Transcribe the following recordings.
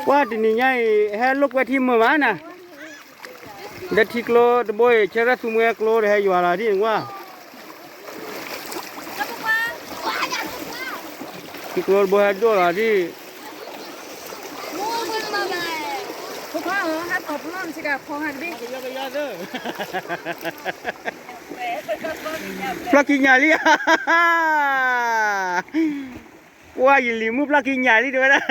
ကွၢ်တနံၤညါအံၤ ဟဲလိာ်ကွဲထံမုာ်မးနၤ, ဒီးထံကျိတဘိအံၤ ဆၢထၢၣ်သူမှဲကျိဒီးဟဲယွၤလီၤဒ်နကွၢ်, ထံကျိတဘိဟဲဒိၣ်လီၤဒ် ဖျီၣ်ခံညါလံဧါ, ကွၢ်ယလံၤမုၣ်ဖျီၣ်ခံညါလံတဲဝဲဒၣ်,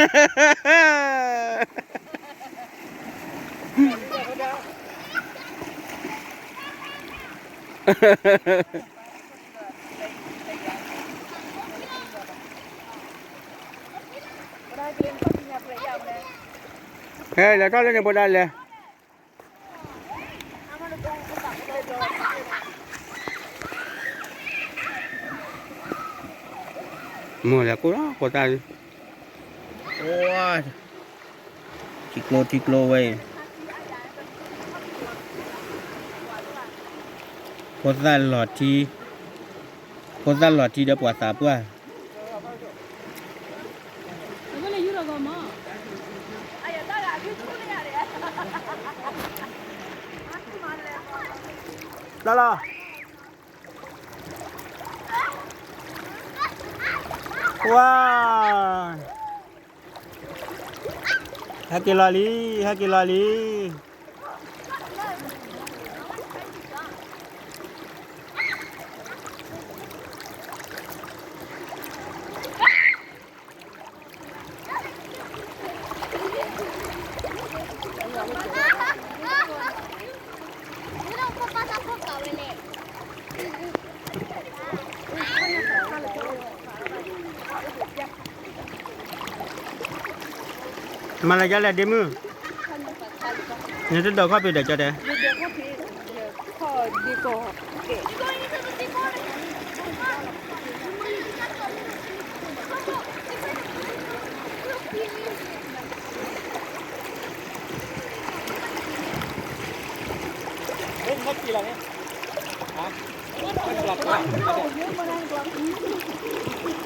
ဟဲလဲၤထီၣ်လၢန့ၣ်ဖိဒၣ်လဲၣ် မိၢ်လဲၤကိၢ်လီၤကိၢ်တၢ်လံ, ထံကျိထံကျိဝဲအံၤ, ဖိသၣ်လီၤထံ, ဖိသၣ်လီၤထံဒီးပှၤသးပှၢ် လီၤလီၤ, ဝါ, ဟဲက့ၤလီၤလံ, ဟဲက့ၤလီၤလံ. မၤလၢကလဲၣ်ဒ့မုၣ်, နတဒိးခီၣ်ဖံးဒီးကၠီတဲ မ့ၢ်ကံလီၤန့ၣ်, ဟါ, မ့ၢ်ကံလီၤန့ၣ်